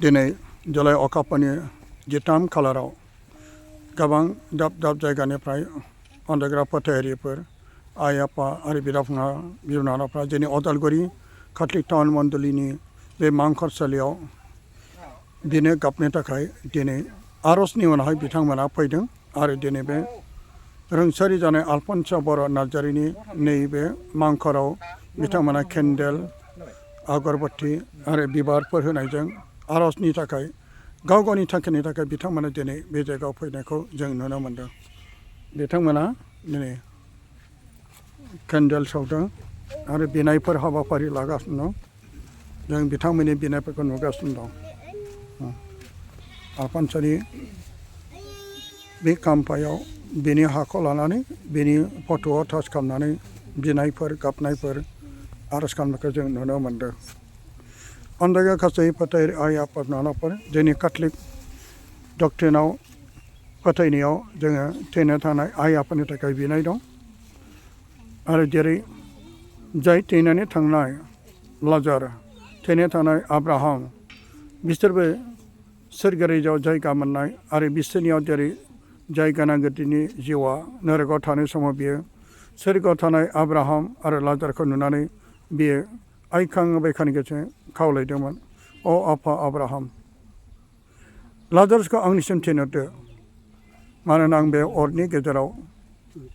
दिनै जुलाइ अखाफोरनि 13 खालाराव गोबां दाब दाब जायगानिफ्राय उन्दुग्रा फोथायारिफोर आइ आफा आरो बिनानावफ्रा जोंनि अदालगुरि काटलिक टाउन मण्डलिनि बे मांखरसालियाव बिनो गाबनो थाखाय दिनै आर'जनि उनावहाय बिथांमोना फैदों आरो दिनै बे रुंसारि जानाय आलफनस बर' नार्जारिनि नैबे मांखराव बिथांमोना केन्डेल आगरबत्ती आरो बिबारफोर होनायजों आर'जनि थाखाय गाव गावनि थांखिनि थाखाय बिथांमोना दिनै बे जायगायाव फैनायखौ जों नुनो मोनदों। बिथांमोना दिनै केन्डेल सावदों आरो बिनायफोर हाबाफारि लागासिनो दं। जों बिथांमोननि बिनायफोरखौ नुगासिनो दं। आलफनसनि बे खाम्फायाव बिनि हाखौ लानानै बिनि फट'आव टाच खालामनानै बिनायफोर गाबनायफोर आर'ज खालामनायखौ जों नुनो मोनदों। अनदाइगा गासै फोथायारि आइ आफा बिनानावफोर जोंनि काटलिक डक्ट्रिनाव फोथायनायाव जोङो थैना थानाय आइ आफानि थाखाय बिनाय दं आरो जेरै जाय थैनानै थांनाय लाजार थैना थानाय आब्राहाम बिसोरबो सोरगोराइयाव जायगा मोननाय आरो बिसोरनियाव जेरै जायगा नांगौदिनि जिउआ नरकआव थानाय समाव बियो सोरगोआव थानाय आब्राहाम आरो लाजारखौ नुनानै बियो आइखां बायखांनि गेजेरजों खावलायदोंमोन, अ आफा आब्राहाम लाजारसखौ आंनिसिम थिनहरदो, मानोना आं बे अरनि गेजेराव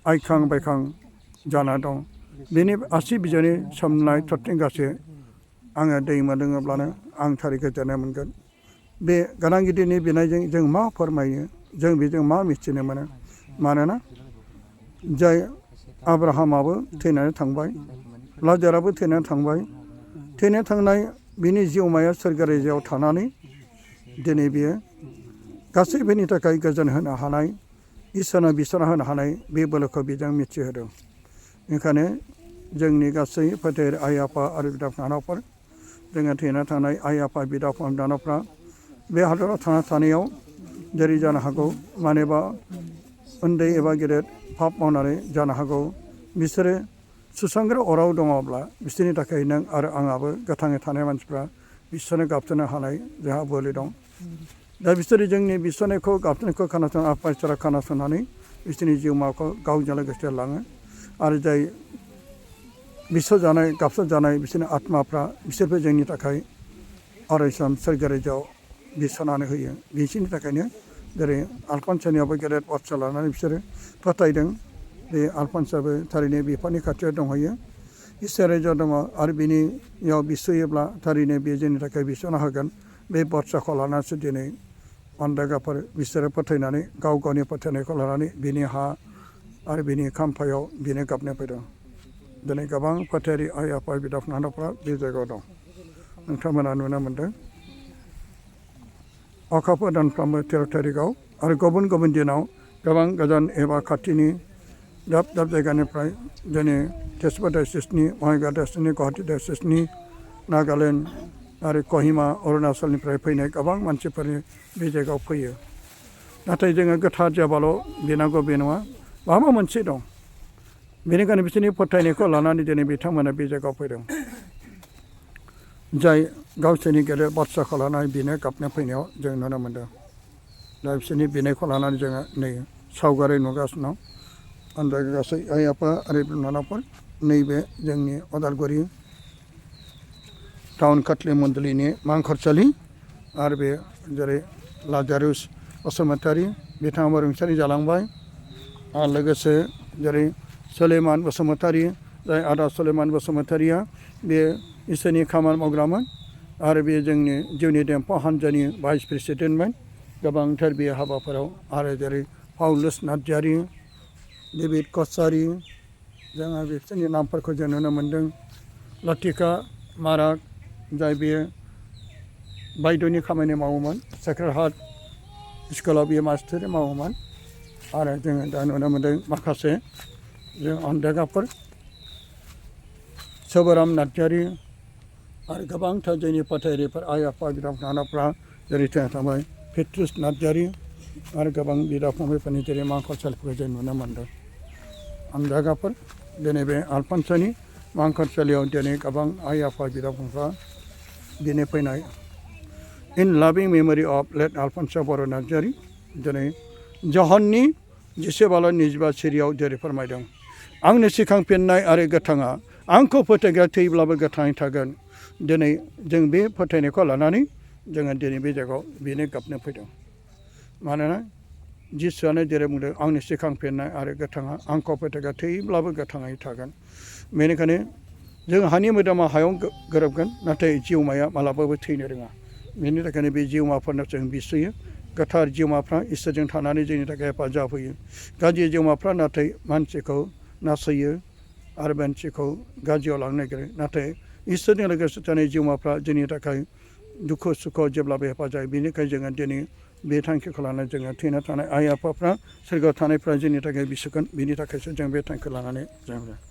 आइखां बायखां जाना दं। बेनि आसि बिजौनि सोमनाय थरथिंगासे आङो दै मोनलोङोब्लानो आं थारै गोजोननाय मोनगोन। बे गोनां गिदिरनि बिनायजों जों मा फोरमायो, जों बेजों मा मिथिनो मोनो? मानोना जाय आब्राहामाबो थैनानै थांबाय, लाजाराबो थैनानै थांबाय, थैनानै थांनाय बिनि जिउमाया सोरगोराइयाव थानानै दिनै बियो गासैबोनि थाखाय गोजोन होनो हानाय, इसोरनो बिसोरना होनो हानाय बे बोलोखौ बेजों मिथिहोदों। ओंखायनो जोंनि गासै फोथायारि आइ आफा आरो बिदा बिनानावफोर, जोङो थैना थानाय आइ आफा बिदा बिनानावफ्रा बे हादराव थांना थानायाव जेरै जानो हागौ मानोबा उन्दै एबा गेदेर पाप मावनानै जानो हागौ बिसोरो सुसंग्रा अराव दङब्ला बिसोरनि थाखाय नों आरो आंहाबो गोथाङै थानाय मानसिफ्रा बिसोरनो गाबसोनो हानाय जोंहा बोलो दं। दा बिसोरो जोंनि बिसोरनायखौ गाबसोनायखौ खोनासं आफा इसोरा खोनासंनानै बिसोरनि जिउमाखौ गावजों लोगोसे लाङो आरो जाय बिसर जानाय गाबसर जानाय बिसोरनि आत्माफ्रा बिसोरबो जोंनि थाखाय अरायसम सोरगोराइयाव बिसनानै होयो। बिसोरनि थाखायनो जेरै आलफनसनियावबो गेदेर बाथ्रा लानानै बिसोरो फोथायदों बे आलफनसाबो थारैनो बिफानि खाथियाव दंहैयो, इसोराइयाव दङ आरो बिनियाव बिसोयोब्ला थारैनो बे जोंनि थाखाय बिसना होगोन। बे बाथ्राखौ लानानैसो दिनै अनदाइगाफोर बिसोरो फोथायनानै गाव गावनि फोथायनायखौ लानानै बिनि हा आरो बिनि खाम्फायाव बिनो गाबनो फैदों। दिनै गोबां फोथायारि आइ आफा बिदा बिनानावफ्रा बे जायगायाव दं। नोंथांमोना नुनो मोनदों अखाफोर दानफ्रोमबो 13 थारिखआव आरो गुबुन गुबुन दिनाव गोबां गोजान एबा खाथिनि दाब दाब जायगानिफ्राय जोंनि तेजपुर डिस्ट्रिक्टनि, बङाइगाव डिस्ट्रिक्टनि, गुवाहाटि डिस्ट्रिक्टनि, नागालेण्ड आरो कहिमा अरुणाचलनिफ्राय फैनाय गोबां मानसिफोरनि बे जायगायाव फैयो। नाथाय जोङो गोथार जाबाल' बिनांगौ बे नङा, माबा मोनसे दं। बेनिखायनो बिसोरनि फोथायनायखौ लानानै दिनै बिथांमोना बे जायगायाव फैदों। जाय गावसोरनि गेदेर बाथ्राखौ लानानै बिनो गाबनो फैनायाव जों नुनो मोनदों। दा बिसोरनि बिनायखौ लानानै जोङो नै सावगारि नुगासिनो दं। अनदाइगा गासै आइ आफा आरो बिनानावफोर, नैबे जोंनि अदालगुरि टाउन काटलिक मण्डलिनि मांखरसालि आरो बे जेरै लाजारुस बसुमतारी बिथाङाबो रुंसारि जालांबाय आरो लोगोसे जेरै सुलेमान बसुमतारी, जाय आदा सुलेमान बसुमतारीया बे इसोरनि खामानि मावग्रामोन आरो बे जोंनि जिउनि देंखो हान्जानि भाइस प्रेसिडेन्टमोन गोबांथार बे हाबाफोराव। आरो जेरै पाउलुस नार्जारी, डेभिड कसारी, जोङो बिसोरनि नामफोरखौ जों नुनो मोनदों। लतिका माराक, जाय बेयो बायद'नि खामानि मावोमोन, सेक्रेड हार्ट स्कुलाव बियो मास्टारि मावोमोन। आरो जोङो दा नुनो मोनदों माखासे जों अनदाइगाफोर, सोबाराम नार्जारी आरो गोबांथार जोंनि फोथायरिफोर आइ आफा बिदा बिनानावफ्रा जेरै थैना थांबाय पेट्रुस नार्जारी आरो गोबां बिदा फंबायफोरनि जेरै मांखरसालिफोरखौ जों नुनो मोनदों। अनदाइगाफोर, दिनै बे आलफनसनि मांखरसालियाव दिनै गोबां आइ आफा बिदा फंबायफ्रा बिनो फैनाय। इन लाभिं मेमरि अफ लेट आलफनस बर' नार्जारि दिनै जहननि 12:25 सिरियाव जेरै फोरमायदों आंनि सिखांफिननाय आरो गोथाङा आंखौ फोथायग्रा थैब्लाबो गोथाङै थागोन दिनै जों बे फोथायनायखौ लानानै जोङो दिनै बे जायगायाव बेनो गाबनो फैदों मानोना जिसुआनो जेरै बुंदों आंनि सिखांफिननाय आरो गोथाङा आंखौ फोथायग्रा थैब्लाबो गोथाङै थागोन बेनिखायनो जों हानि मोदोमा हायाव गोरोबगोन नाथाय जिउमाया मालाबाबो थैनो रोङा बेनि थाखायनो बे जिउमाफोरनो जों बिसोयो गोथार जिउमाफ्रा इसोरजों थानानै जोंनि थाखाय हेफाजाब होयो गाज्रि जिउमाफ्रा नाथाय मानसिखौ नासयो आरो मानसिखौ गाज्रियाव लांनो नागिरो नाथाय इसोरजों लोगोसे थानाय जिउमाफ्रा जोंनि थाखाय दुखु सुखुआव जेब्लाबो हेफाजाब बेनिखायनो जोङो दिनै बे थांखिखौ लानानै जोङो थैना थानाय आइ आफाफ्रा सोरगोआव थानायफ्रा जोंनि थाखाय बिसोगोन बिनि थाखायसो जों बे थांखिखौ लानानै जों